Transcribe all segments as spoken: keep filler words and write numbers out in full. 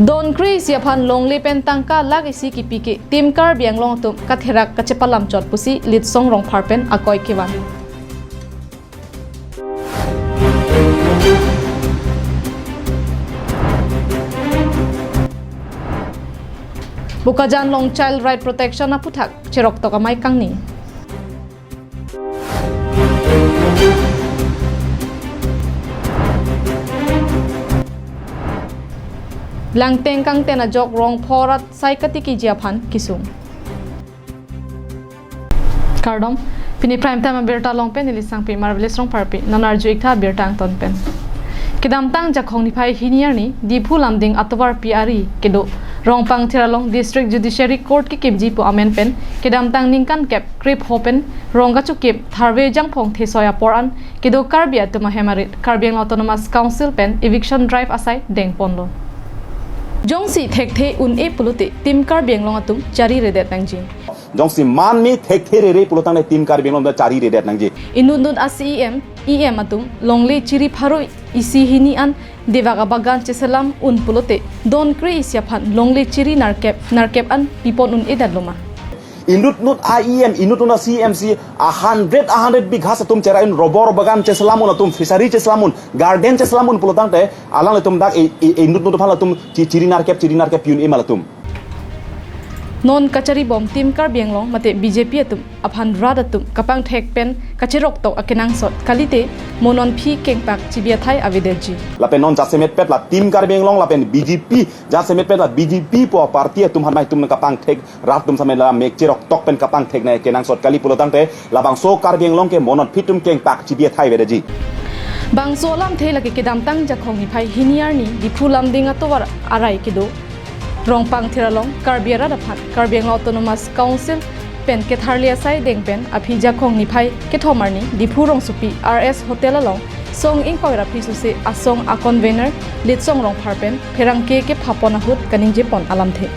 Don kre-isi aphan longle pen tangka lakh isi kipi ke Team Karbi Anglong atum katherak kachepalam chot pusi Litsong Rongphar pen akoi kevan. Bokajan along Child Right Protection aphuthak cheroktok amei kangni. Langteng kangten ajok rong phorat sai katikiji aphan kesung. Kardom, pini Prime Time abirta along pen neli Sangpi Marvelous Rongpharpi, non arju-ik tha abirta angton pen. Kedamtang Jakhong niphai hini arni, Diphu Lumding atovarpi ari kedo Rongpangthir along District Judiciary Court kekimji pu amen pen, kedamtang ningkan kep krepho pen rong kachokim tharve jangphong thesoi apor an kedo Karbi atum ahem arit Karbi Anglong Autonomous Council pen eviction drive asai dengponlo. Jongsi thekthe un-e pulote Team Karbi Anglong atum chariredet nangji. Jongsi manme thekthe rere pulotangte Team Karbi Anglong atum chariredet nangji. Inutnut a-C E M, E M atum longle chiri pharo isi hini an devak abagan cheselam un pulote don kre-isi aphan longle chiri nerkep nerkep an pipon un-edetlo ma? Inutnut a-E M, inutnut a-C E M si a hundred, a hundred bighas atum cherai un, rubber bagan cheselam un atum, fishery cheselam un, garden cheselam un pulotangte alanglitum dak e, e, inutnut aphan latum chi-, chiri nerkep, chiri nerkep pi un-e ma latum. Non kacharibom Team Karbi Anglong mate B J P atum aphan rat atum kapangthek pen kacheroktok akenangsot kalite mo non aphi kengpak chibi athai avedetji. Lapen non jasemetpet la Team Karbi Anglong lapen B J P, jasemetpet la B J P pu aparty atum aphan mei atum kapangthek rat atum same la mek cheroktok pen kapangthek nangji kenangsot kali pulotangte labangso Karbi Anglong ke mo non aphi atum kengpak chibi athai avedetji. Bangso alamthe lake kedamtang Jakhong niphai hini arni Diphu Lumding atovar arai kedo Rongpangthir along Karbi arat aphan Karbi Anglong Autonomous Council pen ketharle asai deng pen aphi Jakhong niphai kethom arni Diphu rongsopi R S Hotel along song ingkoi ra phli suse asong a-convener Litsong Rongphar pen pherangke kephapon ahut kaningjepon alamthe.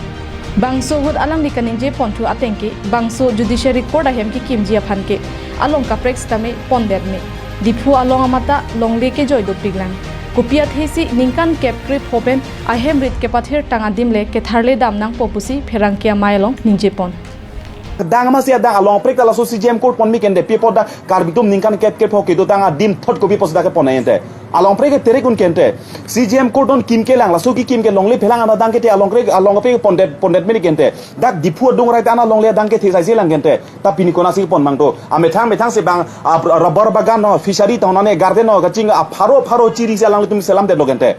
Bangso ahut alangli kaningjeponthu ateng ke bangso Judiciary Court ahem kekimji aphan ke along kaprek sitame pondet me. Diphu along amata longle kejoi dopiklang. Kopi athesi ningkan kep krepho pen ahem rit kepathir tang adim le ketharle dam nangpo pusi pherangke amei along ningjepon. Kedang amatsi adang along aprek ta laso C J M Court ponme kente, pi apot dak Karbi atum ningkan kep krepho kedotang adim thot kopi apotsi dak kepon nangji ente. Along aprek ke terek un kente. C J M Court non kim kelang, laso kekim ke longle phelang an adang kethe along aprek, along aprek pondet, pondet mene kente. Dak Diphu adung arai ta an alongle adang kethe saise lang kente. Ta pini konatsi kepon mang to. Amethang methang si bang, ah, rubber bagan no, fishery tong nane garden no, kaching, ah, pharo pharo chiri si alanglitum selamdetlo kente.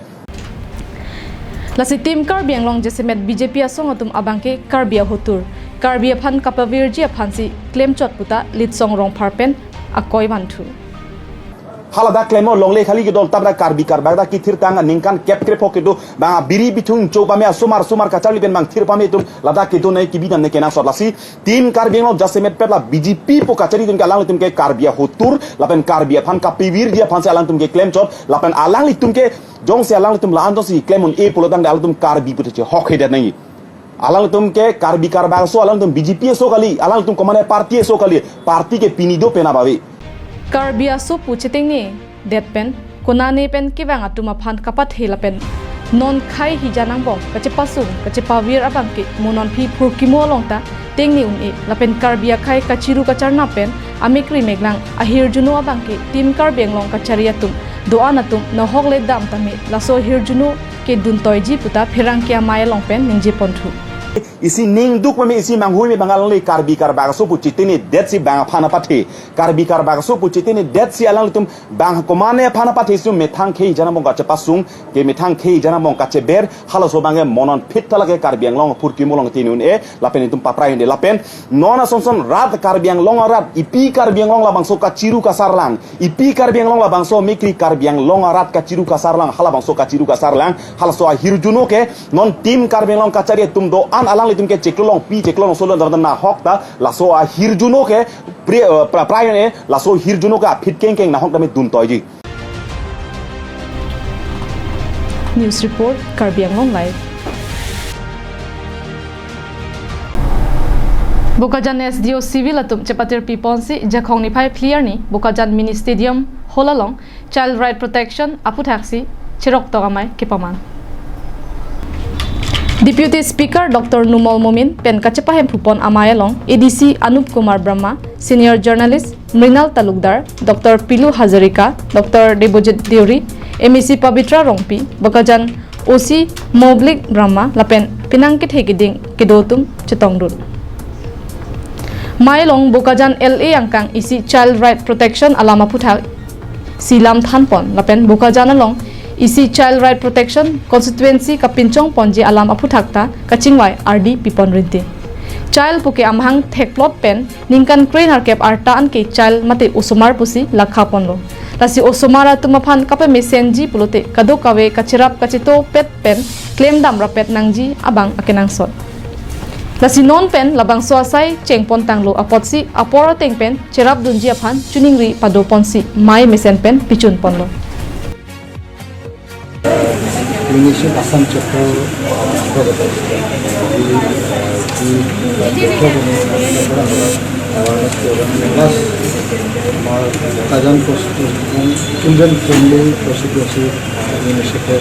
Lasi Team Karbi Anglong jasemet B J P asong atum abang ke Karbi ahotur, Karbi aphan kapavirji aphansi klemchot puta Litsong Rongphar pen akoi vanthu. Hala dak klemo longle khali kedo, tabra Karbi karbak dak kithir tang ningkan kep krepho kedo, bang biri bithung cho pame asomar somar kacharli pen bang thir pame atum ladak kedo nangji kibi dam nangji kenangsot. Lasi Team Karbi Anglong jasemetpet la B J P pu kachari atum ke alanglitum ke Karbi ahotur, lapen Karbi aphan kapavirji aphansi alanglitum ke klemchot, lapen alanglitum ke jongsi alanglitum la-an jongsi klem un-e pulotangte alanglitum Karbi pute chehokhedet nangji. Alanglitum ke Karbi karbak aso, alanglitum B J P aso kali, alanglitum komatne party aso kali, party ke pini do penap ave. Karbi aso pu chetengne det pen konane pen kevang atum aphan kapathe lapen non khei hijan angbong kachepasung kachepavir abang ke mo non aphi phurkimo along ta tengne un-e lapen Karbi akhei kachiru kacharna pen amekri meklang ahirjuno abang ke Team Karbi Anglong kachari atum do-an atum nahok le dam tame laso ahirjuno ke duntoiji puta pherangke amei along pen ningjeponthu. Isi ningduk me isi manghui me bang alangli Karbi karbak aso pu chetengnedetsi bang aphan apathe. Karbi karbak aso pu chetengnedetsi alanglitum bang komatne aphan apathe si methang khei hijan angbong kachepasung, ke methang khei hijan angbong kacheber, halaso abang ke mo non aphi ta lake Karbi Anglong phurkimo along tengne un-e, lapen itum paprai un-e, lapen non ason son rat Karbi Anglong arat, ipi Karbi Anglong labangso kachiru kasarlang, ipi Karbi Anglong labangso amekri Karbi Anglong arat kachiru kasarlang, halabangso kachiru kasarlang, halaso ahirjuno ke non Team Karbi Anglong kachari atum do-an alanglitum ke chiklo longpi chiklo longso lo dam dam nahok ta, laso ahirjuno ke pri-, eh, pra-, prai un-e, laso ahirjuno ke aphi kengkeng nahok tame duntoiji. News report, Karbi Anglong Live. Bokajan S D O Civil atum chepatirpi ponsi Jakhong niphai phli arni Bokajan Mini Stadium Hall along Child Right Protection aphuthaksi cheroktok amei kepaman. Deputy Speaker Doctor Numal Momin pen kachepahemphu pon amei along A D C Anup Kumar Brahma, Senior Journalist Mrinal Talukdar, Doctor Pilu Hazarika, Doctor Debojit Deuri, M A C Pabitra Rongpi, Bokajan O C Moblik Brahma lapen penang kethe keding kedo atum chetongdun. Mei along Bokajan L A angkang isi Child Right Protection alam aphuthak si lam than pon lapen Bokajan along isi Child Right Protection Constituency kapinchong ponji alam aphuthak ta kachingvai ardi pipon rinti. Child puke amahang thekplot pen ningkan kre-nerkep arta anke child mate osomar pusi lakha ponlo. Lasi osomar atum aphan kapamesenji pulote kadokave kacherap kachito pet pen klemdam rapet nangji abang akenangsot. Lasi non pen labangso asai chengpon tanglo apotsi apor ateng pen cherapdunji aphan choningri padoponsi mei mesen pen pichun ponlo. Clinician Assam chapter, uh, অন্তৰ্গত, uh, যি, uh, যি, uh, তথ্য প্ৰদান কৰা হয়, awareness program, plus আমাৰ Kazan constituency children friendly constituency, uh, initiative,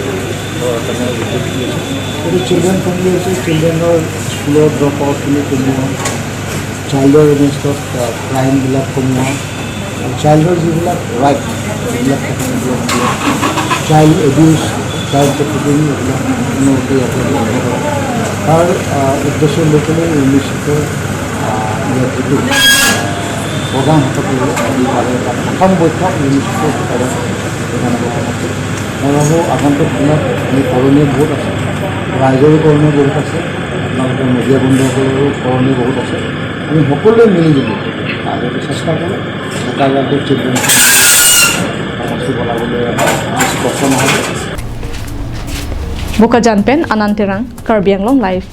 uh, কাৰণে উদ্যোগ লৈছে। এইটো চিলড্ৰেন ফ্ৰেণ্ডলি হৈছে, চিলড্ৰেনৰ স্কুলৰ ড্ৰপ আউটখিনি কমোৱা, চাইল্ডৰ এগেইনষ্টত, আহ, ক্ৰাইমবিলাক কমোৱা, চাইল্ডৰ যিবিলাক ৰাইট, এইবিলাক থাকে, এইবিলাক দিয়ে। চাইল্ড এবিউজ, চাইল্ড ট্ৰেফিকিং, এইবিলাক উন্নতি ইয়াতে বন্ধ কৰে। তাৰ, আহ, উদ্দেশ্য লৈ পেলাই ইউনিচেফৰ, আহ, ইয়াত যিটো, আহ, প্ৰগ্ৰাম হাতত ল'লে, আজি তাৰে এটা প্ৰথম বৈঠক ইউনিচেফৰ বিষয়ে জনাব মন আছে। মই ভাবোঁ আগন্তুক দিনত আমি কৰণীয় বহুত আছে, ৰাইজৰো কৰণীয় বহুত আছে, আপোনালোকৰ মিডিয়া বন্ধুসকলৰো কৰণীয় বহুত আছে। আমি সকলোৱে মিলি জুলি আৰু চেষ্টা কৰোঁ, বোকাজানটো চিলড্ৰেন সমষ্টি বনাবলৈ আমাৰ স্পষ্ট নহ'ব। Bokajan pen Anand Terang, Karbi Anglong Live.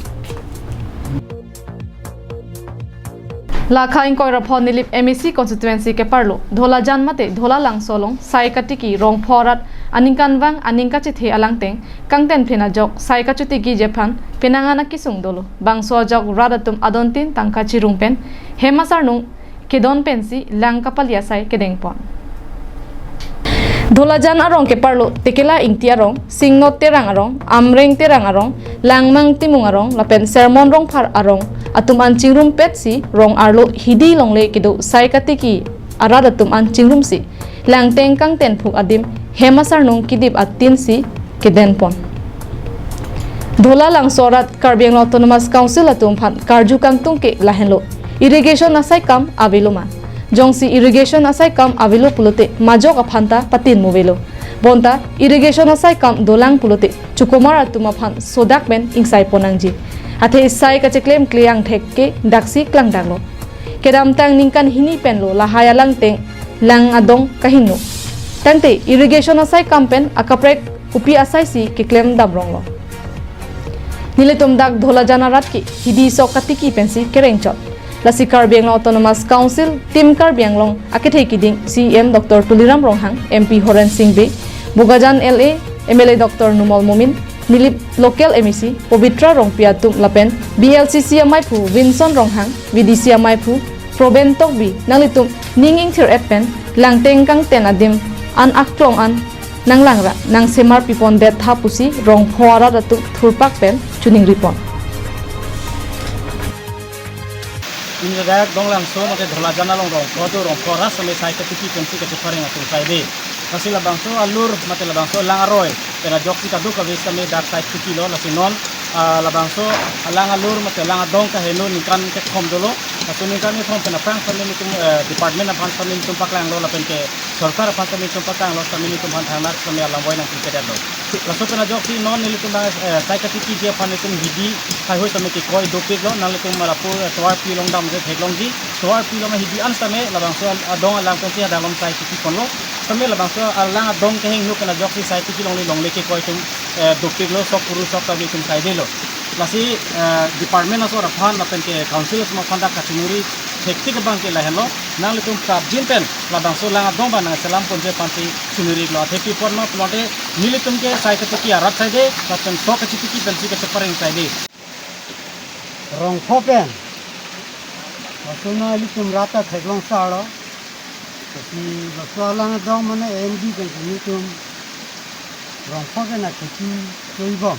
Lakha ingkoi ra pho Nilip M A C constituency keparlo Dholajan mate Dhola Langso along sai katiki rongpho arat aningkanvang aning kachethe alangteng kangten phin ajok sai kachotiki ji aphan penang an akesung dolo. Bangso ajok rat atum adontin tangka chirum pen hem asarnung kedon pensi lang kapali asai kedeng pon. Dholajan arong keparlo Tekela Ingti arong, Singnot Terang arong, Amreng Terang arong, Langmang Timung arong lapen Sermon Rongphar arong atum an chingrumpetsi rong arlo hidi longle kedo sai katiki arat atum an chingrumsi langteng kangten phuk adim hem asarnung kedip atinsi keden pon. Dhola Langso arat Karbi Anglong Autonomous Council atum aphan karju kangtung ke lahenlo. Irrigation asai kam avelo ma? Jongsi irrigation asai kam avelo pulote majok aphan ta patin muvelo. Bonta irrigation asai kam dolang pulote chukomar atum aphan sodak pen ingsai pon nangji. Athe sai kacheklem kle angthek ke daksi klangdaklo. Kedamtang ningkan hini penlo lahai alangteng lang adong kahingno. Tangte irrigation asai kam pen akaprek kopi asaisi keklem damronglo. Nelitum dak Dholajan arat ke hidi sok katiki pensi kerengchot. Lasi Karbi Anglong Autonomous Council, Team Karbi Anglong akethe keding C E M Doctor Tuliram Ronghang, M P Horen Sing Bey, Bokajan L A, M L A Doctor Numal Momin, Nilip local M A C Pabitra Rongpi atum lapen B L C C amaiphu Vinson Ronghang, V D C amaiphu Proben Tokbi nanglitum ning ingthir-et pen langteng kangten adim an aklong an nanglangra nangsemar pipon det tha pusi rongpho arat atum thurpak pen choningri pon. Injak Dhola Langso mate Dholajan along rongpho do, rongpho arat sitame sai katiki pensi kachepareng atum saide. Lasi labangso alur mate labangso lang aroi pen ajoksi kadokave sitame dak sai tikilo, lasi non, ah, labangso alang alur mate lang adong kaheno ningkan kethom dolo. Laso ningkan kethom pen aphrang sitame nelitum, eh, department aphan sitame nelitum paklanglo lapen ke sorkar aphan sitame nelitum paklanglo, sitame nelitum aphan thangnat sitame alam voi nangpipedetlo. Laso pen ajoksi non nelitum bang, eh, sai katiki ji aphan nelitum hidi haihui sitame kekoi dopiklo, nanglitum malapur, eh, tovar pi along damde theklongji, tovar pi along hidi an sitame labangso adong alang pensi hadak along sai tiki ponlo, sitame labangso alang adong kehingno pen ajoksi sai tiki longle longle kekoi atum, eh, dopiklo, sok kuru sok kami atum saidelo. Lasi, eh, department asor aphan lapen ke council asor aphan dak kachinguri hektik abang ke lahenlo, nanglitum prapjin pen labangso lang adong abang nangselam ponji aphansi choningri-iklo. Athe pi apot ma pulote nelitum ke sai katiki arat saide, lapen sok kachetiki pensi kachepareng saide. Rongpho pen. Laso na ilitum rat ta theklong salo. Lasi laso alang adong mane A M D pen nelitum rongpho pen akheti choibom.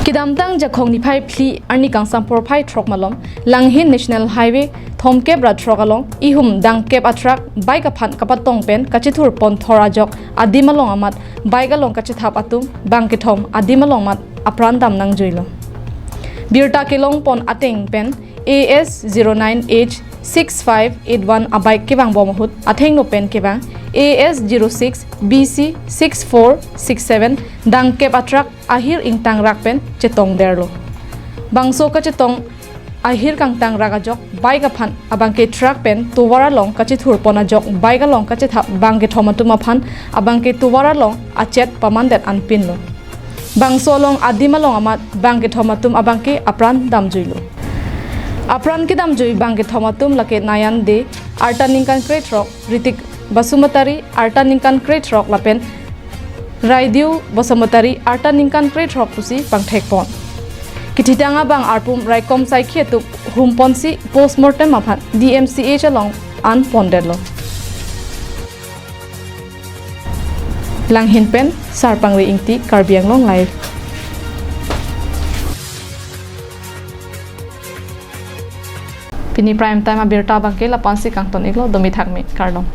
Kedamtang Jakhong niphai phli arni kangsam porphai throk malom Langhin National Highway thomkep ra throk along ihum dangkep a truck bike aphan kapatong pen kachethur pon thor ajok adim along amat bike along kachethap atum bangkethom adim along amat apran dam nangjuilo. Birta kelong pon ateng pen A S zero nine H six five eight one a bike kevangbom ahut athengno pen kevang A S zero six B C six four six seven dangkep a truck ahir ingtang rak pen chetongderlo. Bangso kachetong ahir kangtang rak ajok bike aphan abangke truck pen tovar along kachethur pon ajok bike along kachethap bangkethom atum aphan abangke tovar along achet pamandet anpinlo. Bangso along adim along amat bangkethom atum abangke apran damjuilo. Apran kedamjui bangkethom atum lake Nayan Dey, arta ningkan krethrok, Ritik Basumatary, arta ningkan krethrok lapen Raidiu Basumatary, arta ningkan krethrok pusi pangthekpon. Kethitang abang arpum raikom saikhi atum humponsi postmortem aphan D M C H along an pondetlo. Langhin pen Sarpangri Ingti, Karbi Anglong Live. Pini prime time abirta abangke la-ansi kangton-iklo, domi thakmi, kardom.